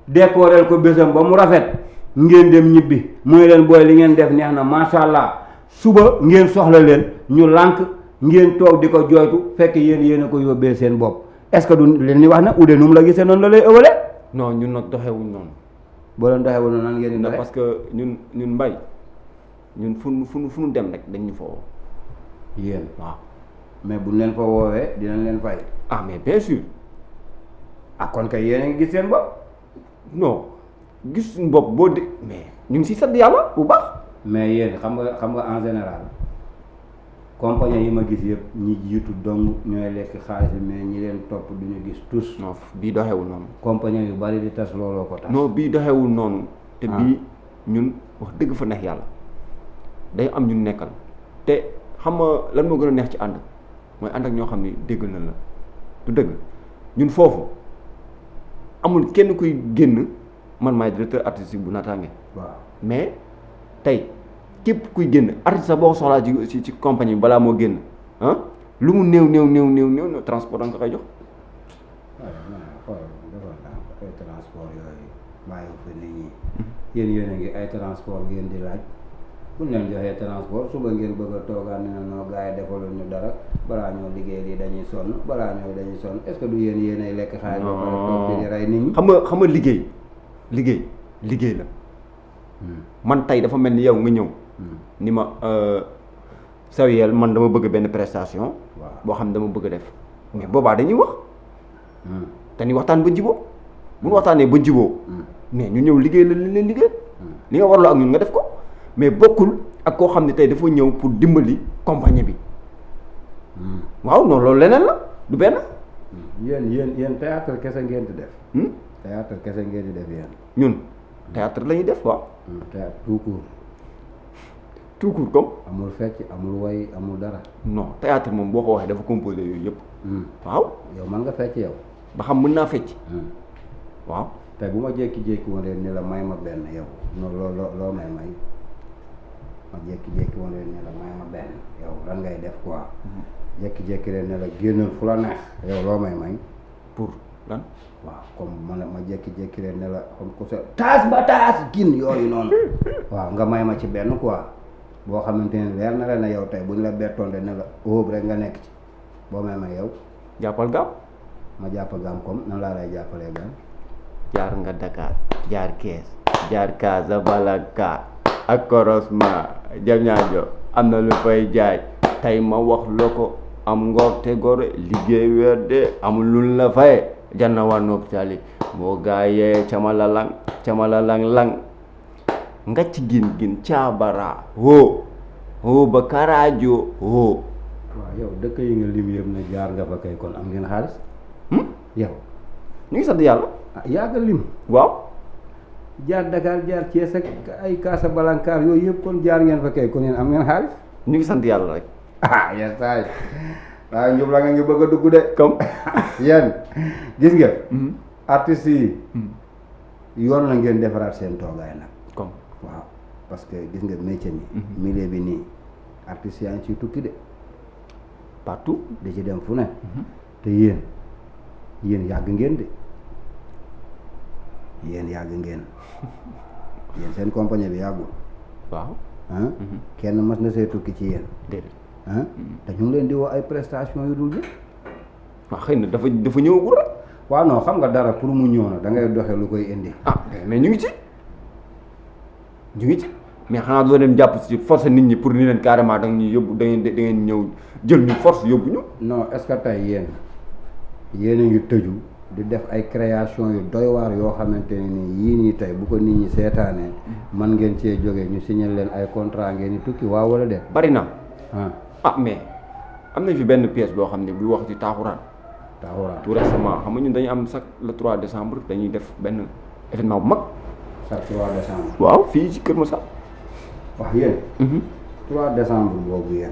décorer ko bésam ba mu rafet ngeen dem ñibbi mooy leen booy li ngeen def neex na macha allah suba ngeen soxla leen ñu lànk ngeen toog di ko jooytu fekk yéen a ko yóbbee seen bopp est-ce que du leen di wax na ude nu mu la gisee noonu la lay ëwale. non ñun nag doxewuñ noonu. boo leen doxewul noonu nan ngeen di doxee. parce que ñun mbay ñun fu nu dem rek dañ ñu fa woo. yéen waaw. mais buñ leen fa woowee dinañ leen fay. ah mais bien sûr. ah kon kay yéen a ngi gis seen bopp. non gis suñu bopp boo de mais ñu ngi si sant yàlla bu baax. mais yéen xam nga en général compagnie yi ma gis yëpp ñi jiitu dong ñooy lekk xaalis bi mais ñi leen topp duñu gis tous. non bii doxewul noonu. compagnie yu bari di tas looloo ko tas. non bii doxewul noonu. te bii ñun wax dëgg fa neex yàlla day am ñun nekkal te xam nga lan moo gën a neex ci ànd mooy ànd ak ñoo xam ni déggal na la du dëgg ñun foofu amul kenn kuy génn man maay directeur artistique bu naataange. waaw mais tey képp kuy génn artiste sax boo ko soxlaa ci compagnie bi balaa moo génn lu mu néew transport da nga ko koy jox. waaw ay transport yooyu bàyyi fa nit ñi yéen a ngi ay transport ngeen di laaj buñ leen joxee transport suba ngeen bëgg a toogaan ne noo gars yi defaloon ñu dara balaa ñoo liggéey lii dañuy sonn est-ce que du yéen ay lekk xaalis ba pare toog fi di rey nit ñi. xam nga liggéey la. man tey dafa mel ni yow nga ñëw. ni ma Sawyel man dama bëgg benn prestation. boo xam ne dama bëgg a def mais boobaa dañuy wax. dañuy waxtaan ba jiboo bu ñu waxtaanee ba jiboo mais ñu ñëw liggéey la li leen liggéey. li nga warloo ak ñun nga def ko mais bokkul ak koo xam ne tey dafa ñëw pour dimbali compagnie bi. waaw non loolu leneen la du benn. yéen théâtre kese ngeen di def. théâtre kese ngeen di def yéen. ñun théâtre la ñuy def waaw. théâtre tout court. tout court comme. amul fecc amul way amul dara. non théâtre moom boo ko waxee dafa composé yooyu yëpp. waaw. yow mën nga fecc yow. ba xam mën naa fecc. waaw. tey bu ma jékki-jékki woon ni la may ma benn yow non loo may ma jékki-jékki woon ni la may ma benn yow lan ngay def quoi. jékki-jékki leen ne la génnal fu la neex yow loo may pour lan. waaw comme ma jékki-jékki leen ne la comme ku sa taas ba taas gin yooyu noonu. waaw nga may ma ci benn quoi boo xamante ne leer na la ne yow tey bu ñu la bettoon de ne la óob rek nga nekk ci boo may yow. jàppal gaaw. ma jàpp gaam comme nan laa lay jàppalee gaam. jaar nga Dakar jaar Kees jaar Casablanca ak Korosma Diamniadio am na lu fay jaay tey ma wax la ko am ngoor te gore liggéey weer de amul lu la faye janna waa nopp tali moo gaayee camala lang ngacc gin caabara hoo ba karaajo hoo. waaw yow dëkk yi nga lim yëpp na jaar nga fa kay kon am ngeen xaalis. yow ñu ngi sant yàlla. yaa nga lim. waaw. jaar Dakar jaar Thiès ak ay Casablanca yooyu yëpp kon jaar ngeen fa kay kon yéen am ngeen xaalis. ñu ngi sant yàlla rek. yes saay waaye njub la nga ngi bëgg a dugg de. comme yéen gis nga. artistes yi. yoon la ngeen defaraat seen toogaay nag. comme waaw parce que gis nga métier mi. milieu bi nii artistes yaa ngi ciy tukki de. partout di ci dem fu ne. te yéen yàgg ngeen de. yéen seen compagnie bi yàggul. waaw. kenn mas na see tukki ci yéen. déedéet. te ñu ngi leen di woo ay prestation yu dul bi. waaw xëy na dafa ñëwagul rek. waaw non xam nga dara pour mu ñëw na da ngay doxe lu koy indi. mais ñu ngi ci mais xanaa doo dem jàpp ci force nit ñi pour ni leen carrément da ñuy yóbbu da ngeen ñëw jël ñu force yóbbu ñu. non est-ce que tey yéen a ngi tëju di def ay création yu doy waar yoo xamante ne nii yii nii tey bu ko nit ñi seetaanee man ngeen cee jógee ñu signé leen ay contrat ngeen di tukki waaw wala de. bari na. mais am nañ fi benn pièce boo xam ne buy wax ci taaxuraan. tout récemment xam nga ñun dañu am chaque le 3 décembre dañuy def benn événement bu mag. chaque 3 décembre. waaw fii ci Kër Moussa. wax yéen. 3 décembre boobu yéen.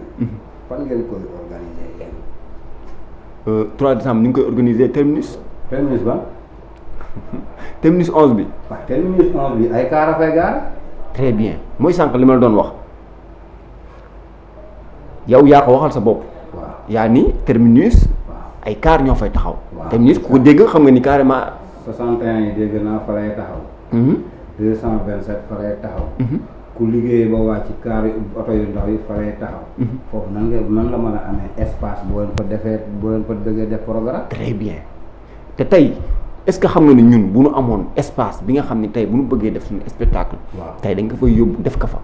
fan ngeen koy organiser yéen. 3 décembre ni ngi koy organiser terminus. terminus ba. terminus 11 bi. waaw terminus 11 bi ay car a fay gaar. très bien mooy sànq li ma la doon wax yow yaa ko waxal sa bopp. waaw yaa ni terminus. waaw ay car ñoo fay taxaw. waaw terminus ku ko dégg xam nga ni carrément. 61 yi dégg naa fa lay taxaw. 227 fa lay taxaw. ku liggéey ba wàcc car oto yu ndaw yi fa lay taxaw. foofu nan la mën a amee espace boo leen fa defee boo leen fa bëggee def programme. très bien te tey est-ce que xam nga ni ñun bu nu amoon espace bi nga xam ni tey bu nu bëggee def suñu spectacle. waaw tey dañ ko fay yóbbu def ko fa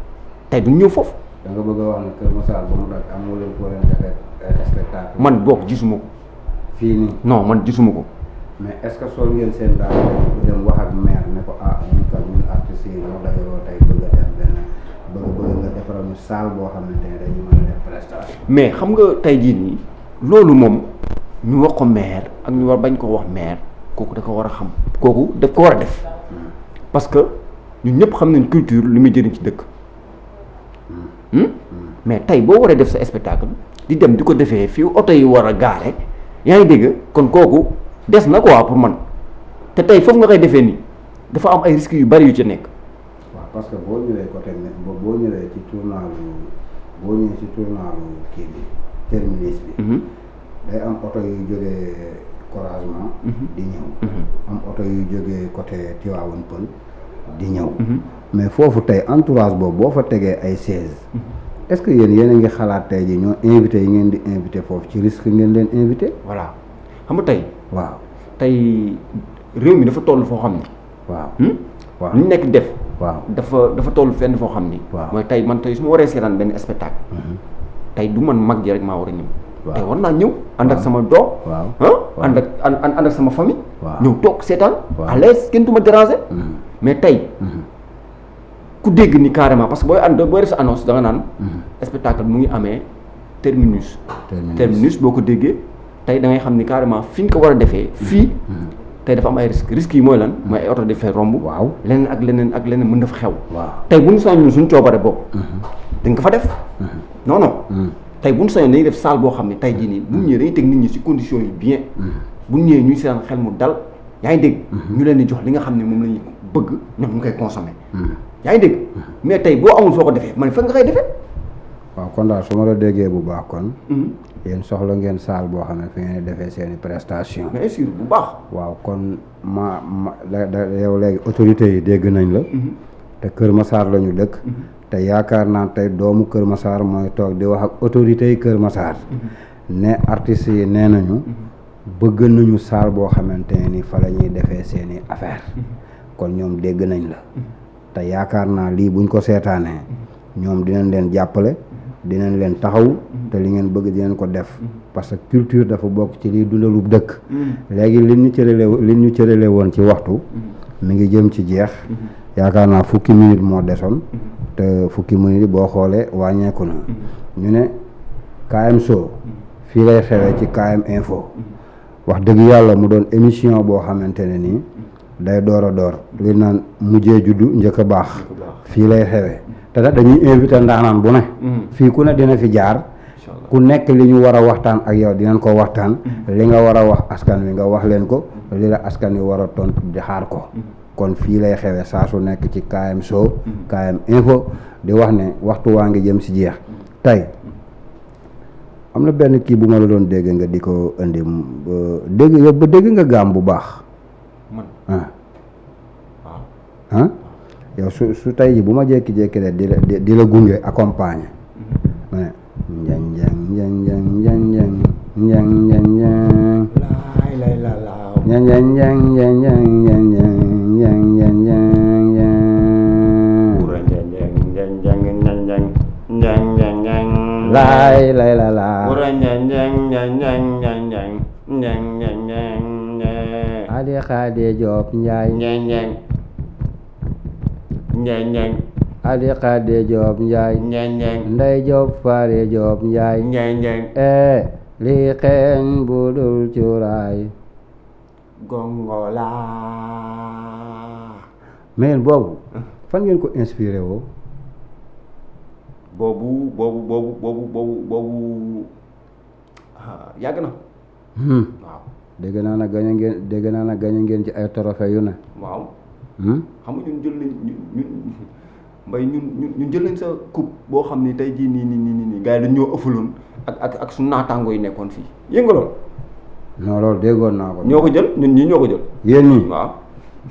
tey duñ ñëw foofu. da nga bëgg a wax ne Kër Massar ba mu daj amoo leen foo leen defee spectacle. man boog gisuma ko. fii nii. non man gisuma ko. mais est-ce que sol ngeen seen daal dem wax ak maire ne ko ñun kat ñun artistes yi ñoo dajaloo tey bëgg a def benn bëgg nga defaral ñu salle boo xamante ne dañu mën a def prestation. mais xam nga tey jii nii loolu moom ñu wax ko maire ak ñu war bañ ko wax maire kooku da ko war a xam kooku daf ko war a def parce que ñun ñëpp xam nañ culture li muy jëriñ ci dëkk mais tey boo waree def sa spectacle di dem di ko defee fii oto yi war a gaare yaa ngi dégg kon kooku des na quoi pour man te tey foofu nga koy defee nii dafa am ay risques yu bari yu ci nekk. waaw parce que boo ñëwee côté boo ñëwee ci tournalu kii bi terminus bi. day am oto yu jógee Couragement. di ñëw. am oto yu jógee côté Tivaouane Peulh di ñëw. mais foofu tey entourage boobu boo fa tegee ay 16. est-ce que yéen a ngi xalaat tey ji ñoo invité yi ngeen di invité foofu ci risque ngeen leen invité. voilà xam nga tey. waaw tey réew mi dafa toll foo xam ni. waaw. waaw lu ñu nekk def. waaw dafa toll fenn foo xam ni. waaw mooy tey man tey su ma waree seetaan benn spectacle. tey du man mag ji rek maa war a ñëw. waaw tey war naa ñëw ànd ak sama doom. waaw ànd ak sama famille. waaw ñëw toog seetaan. waaw à l'aise kenn du ma déranger. mais tey. ku dégg ni carrément parce que booy def sa annonce da nga naan. spectacle mu ngi amee terminus. terminus boo ko déggee tey da ngay xam ni carrément fi ñu ko war a defee. fii tey dafa am ay risques yi mooy lan. mooy ay oto dafay romb. waaw leneen ak leneen mën na fa xew. waaw tey bu ñu sañoon suñu coobare bopp. dañ ko fa def. non non. tey bu ñu sañoon dañuy def salle boo xam ne tey jii nii bu ñu ñëwee dañuy teg nit ñi ci conditions yi bien. bu ñu ñëwee ñuy seetaan xel mu dal yaa ngi dégg. ñu leen di jox li nga xam ne moom la ñu bëgg ñoom ñu koy consommer. yaa ngi dégg mais tey boo amul foo ko defee man fan nga koy defee. waaw kon daal su ma la déggee bu baax kon. yéen soxla ngeen salle boo xam ne fi ngeen di defee seeni prestation. bien sûr bu baax. waaw kon yow léegi autorités yi dégg nañ la. te Kër Massar la ñu dëkk. te yaakaar naa tey doomu Kër Massar mooy toog di wax ak autorités yi Kër Massar. ne artistes yi nee nañu. bëgg nañu salle boo xamante ne ni fa la ñuy defee seeni affaire kon ñoom dégg nañ la. te yaakaar naa lii buñ ko seetaanee ñoom dinañ leen jàppale dinañ leen taxaw te li ngeen bëgg dinañ ko def parce que culture dafa bokk ci liy dundalub dëkk. léegi li ñu cërale woon ci waxtu mi ngi jëm ci jeex yaakaar naa fukki minute moo desoon te fukki minute boo xoolee wàññeeku na ñu ne KM Show fii lay xewee ci KM Info wax dëgg yàlla mu doon émission boo xamante ne nii day door a door li naan mujjee juddu njëkk a baax fii lay xewee te nag dañuy invité ndaanaan bu ne fii ku ne dina fi jaar ku nekk li ñu war a waxtaan ak yow dinañ ko waxtaan li nga war a wax askan wi nga wax leen ko li la askan wi war a tontu di xaar ko kon fii lay xewee saa su nekk ci KM Show KM Info di wax ne waxtu waa ngi jëm si jeex tey am na benn kii bu ma la doon dégg nga di ko indi dégg nga gaam bu baax yow su tey ji bu ma jékki-jékki rek di la gunge accompagner ma ne njang njang njang njang njang njang njang njang njang lay la laaw njang njang njang njang njang njang njang njang njang njang pura njang njang njang njang njang njang njang njang lay la laaw pura njang njang njang njang njang njang njang njang njang Adi Khady Diop Ndiaye njang njang njang njang Adi Khady Diop Ndiaye njang njang Ndey Diop Fary Diop Ndiaye njang njang lii xeeñ bu dul cuuraay gongola mais boobu fan ngeen ko inspiré woo boobu yàgg na. waaw. dégg naa na gañe ngeen ci ay trophée yu ne. waaw. xam nga ñun jël nañ mbay ñun jël nañ sa coupe boo xam ni tey jii nii gars yi dañ ñoo ëffaloon ak suñu naataangoo yi nekkoon fii yëngaloon. non loolu déggoon naa ko. ñoo ko jël ñun ñii ñoo ko jël. yéen ñii waaw.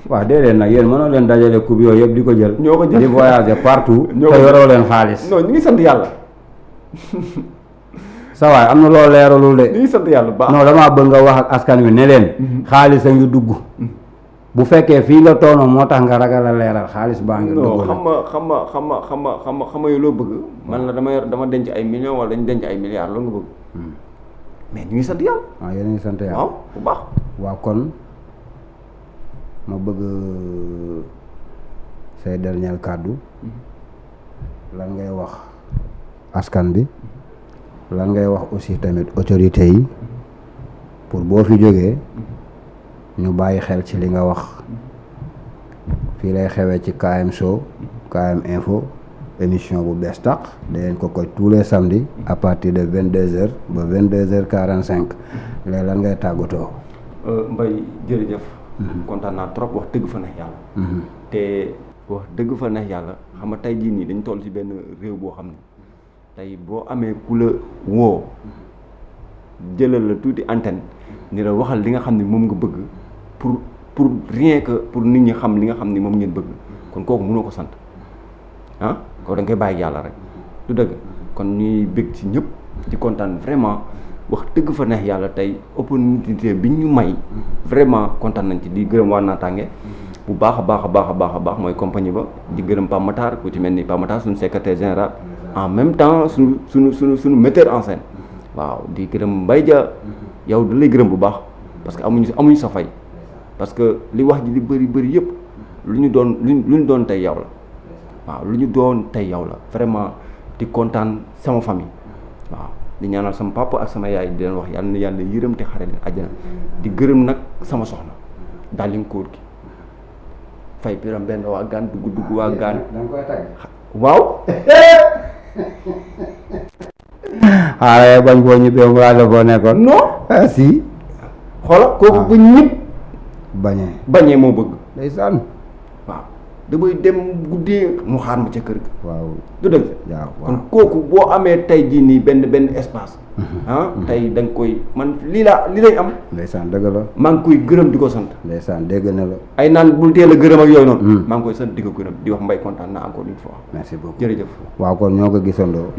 waaw déedéet nag yéen mënoo leen dajale coupe yooyu yëpp di ko jël. ñoo ko jël di voyager partout. te yoroo leen xaalis. non ñu ngi sant yàlla. sa waay am na loo leeralul de. ñu ngi sant yàlla baax. non damaa bëgg nga wax ak askan wi ne leen. xaalis a ngi dugg. bu fekkee fii nga toonoo moo tax nga ragal a leeral xaalis baa ngi dugg. non xam nga yow loo bëgg. man la dama denc ay millions wala dañu denc ay milliards loolu nga bëgg. mais ñu ngi sant yàlla. waaw yéen a ngi sant yàlla. waaw bu baax. waaw kon ma bëgg say dernier kàddu lan ngay wax askan bi lan ngay wax aussi tamit autorité yi pour boo fi jógee ñu bàyyi xel ci li nga wax fii lay xewee ci KM Show KM Info émission bu bees tàq daleen ko tous les samedis à partir de 22h ba 22h45 léegi lan ngay tàggatoo. Mbaye jërëjëf. kontaan naa trop wax dëgg fa neex yàlla. te wax dëgg fa neex yàlla xam nga tey jii nii dañ toll ci benn réew boo xam ne tey boo amee ku la woo jëlal la tuuti antenne ni la waxal li nga xam ne moom nga bëgg pour rien que pour nit ñi xam li nga xam ne moom ngeen bëgg kon kooku mënoo ko sant kooku da nga koy bàyyi yàlla rek du dëgg kon ñuy bëgg ci ñëpp di kontaan vraiment. wax dëgg fa neex yàlla tey opportunité bi ñu may vraiment kontaan nañ ci di gërëm waa Naataange bu baax a baax mooy compagnie ba di gërëm Pape Matar ku ci mel ni Pape Matar suñu secrétaire général en même temps suñu metteur en scène waaw di gërëm Mbaye Dia yow da lay gërëm bu baax parce que amuñu sa fay parce que li wax ji li bëri yëpp lu ñu doon tey yow la waaw lu ñu doon tey yow la vraiment di kontaan sama famille waaw di ñaanal sama papa ak sama yaay di leen wax yàlla na yàlla yërëm te xare leen àjjana di gërëm nag sama soxna dalinkóor gi fay piram benn waa gaan dugg waa gaan da nga koy tagg. waaw waaye bañ boo ñibbee mu laaj la boo nekkoon. non si. xoola kooku bu ñëpp bañee moo bëgg ndeysaan. waaw damay dem guddee mu xaar ma ca kër ga. waaw du dëgg. waaw kon kooku boo amee tey jii nii benn espace. tey da nga koy man lii lay am. ndeysaan dëgg la. maa ngi koy gërëm di ko sant. ndeysaan dégg na la. ay naan bul teel a gërëm ak yooyu noonu. maa ngi koy sant di ko gërëm di wax Mbaye kontaan naa encore une fois. merci beaucoup jërëjëf. waaw kon ñoo ko gisandoo.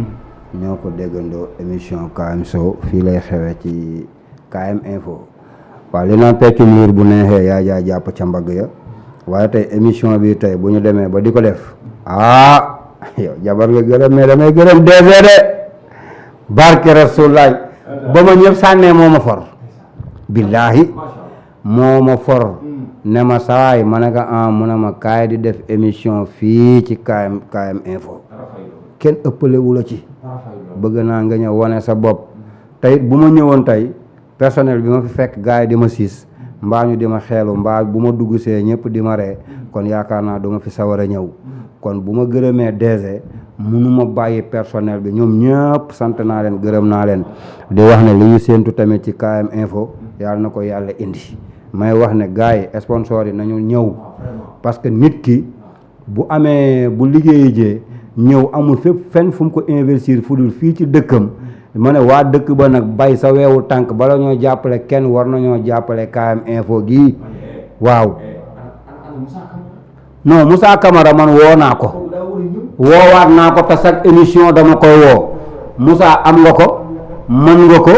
ñoo ko déggandoo émission KM Show fii lay xewee ci KM Info. waaw li naan peccum liir bu neexee yaa jaay jàpp ca mbagg ya. waaye tey émission bi tey bu ñu demee ba di ko def yow jabar nga gërëm mais damay gërëm DG de barke Rasulaay ba ma ñëpp sànnee moo ma for billaahi moo ma for ne ma sawaay ma ne ko mu ne ma kaay di def émission fii ci KM Info kenn ëppalewu la ci bëgg naa nga ñëw wane sa bopp tey bu ma ñëwoon tey personnel bi ma fi fekk gars yi di ma siis mbaa ñu di ma xeelu mbaa bu ma dugg see ñëpp di ma ree kon yaakaar naa duma fi sawar a ñëw kon bu ma gërëmee DG mënuma bàyyi personnel bi ñoom ñëpp sant naa leen gërëm naa leen di wax ne li ñu séentu tamit ci KM Info yàlla na ko yàlla indi may wax ne gars yi sponsor yi nañu ñëw parce que nit ki bu amee bu liggéeyi jee ñëw amul fépp fenn fu mu ko investir fu dul fii ci dëkkam ma ne waa dëkk ba nag bay sa weewu tànk bala ñoo jàppale kenn war nañoo jàppale KM Info gii waaw non Moussa Camara man woo naa ko woowaat naa ko te chaque émission dama koy woo Moussa am nga ko mën nga ko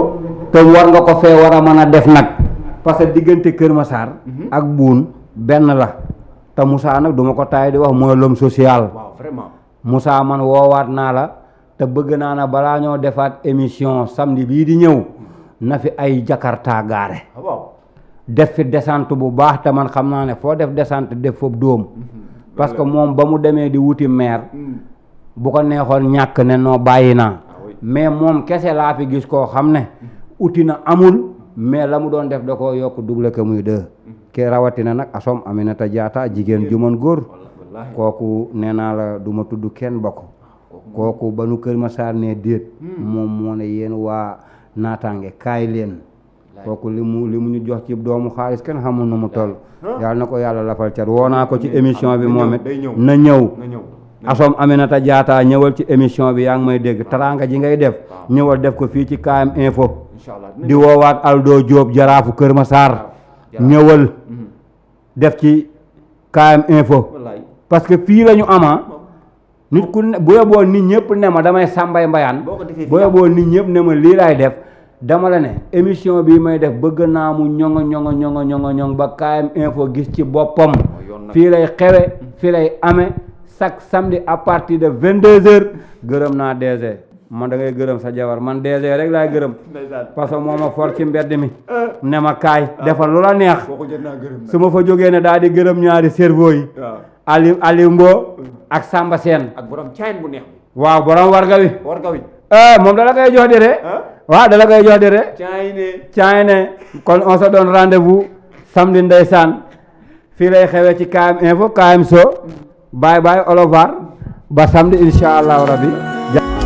te war nga ko fee war a mën a def nag parce que diggante Kër Massar ak Boune benn la te Moussa nag duma ko taay di wax mooy l'homme social Moussa man woowaat naa la te bëgg naa na balaa ñoo defaat émission samedi bii di ñëw na fi ay Jakarta gaare def fi descente bu baax te man xam naa ne foo def descente def foofu dóom parce que moom ba mu demee di wuti maire bu ko neexoon ñàkk ne noo bàyyi naa mais moom kese laa fi gis koo xam ne uti na amul mais la mu doon def da koo yokk double que muy deux ke rawatina nag asom Aminata Diatta jigéen ju mën góor kooku nee naa la du ma tudd kenn ba ko kooku ba nu Kër Massar ne déet moom moo ne yéen waa naataange kaay leen kooku li mu ñu jox ci doomu xaalis kenn xamul nu mu toll yàlla na ko yàlla lafal cat woo naa ko ci émission bi moom it na ñëw asom Aminata Diatta ñëwal ci émission bi yaa ngi may dégg teraanga ji ngay def ñëwal def ko fii ci KM Info di woowaat Aldo Diop jaraafu Kër Massar ñëwal def ci KM Info parce que fii la ñu ama nit ku ne bu yeboo nit ñëpp ne ma damay sàmbay mbayaan bu yeboo nit ñëpp ne ma lii laay def dama la ne émission bii may def bëgg naa mu ñoŋo ba KM Info gis ci boppam fii lay xewe fii lay amee chaque samedi à partir de 22h gërëm naa DG man da ngay gërëm sa jabar man DG rek laay gërëm parce que moo ma for ci mbedd mi ne ma kaay defal lu la neex su ma fa jógee ne daal di gërëm ñaari cerveau yi Aliou Mbo ak Samba Sène ak borom cayn bu neex bi waaw borom warga wi moom dala koy jox de waaw dala koy jox de caayne kon on se donne rendez-vous samedi ndeysaan fii lay xewee ci KM Info KM Show bye bye au revoir ba samedi insha allahu rabbi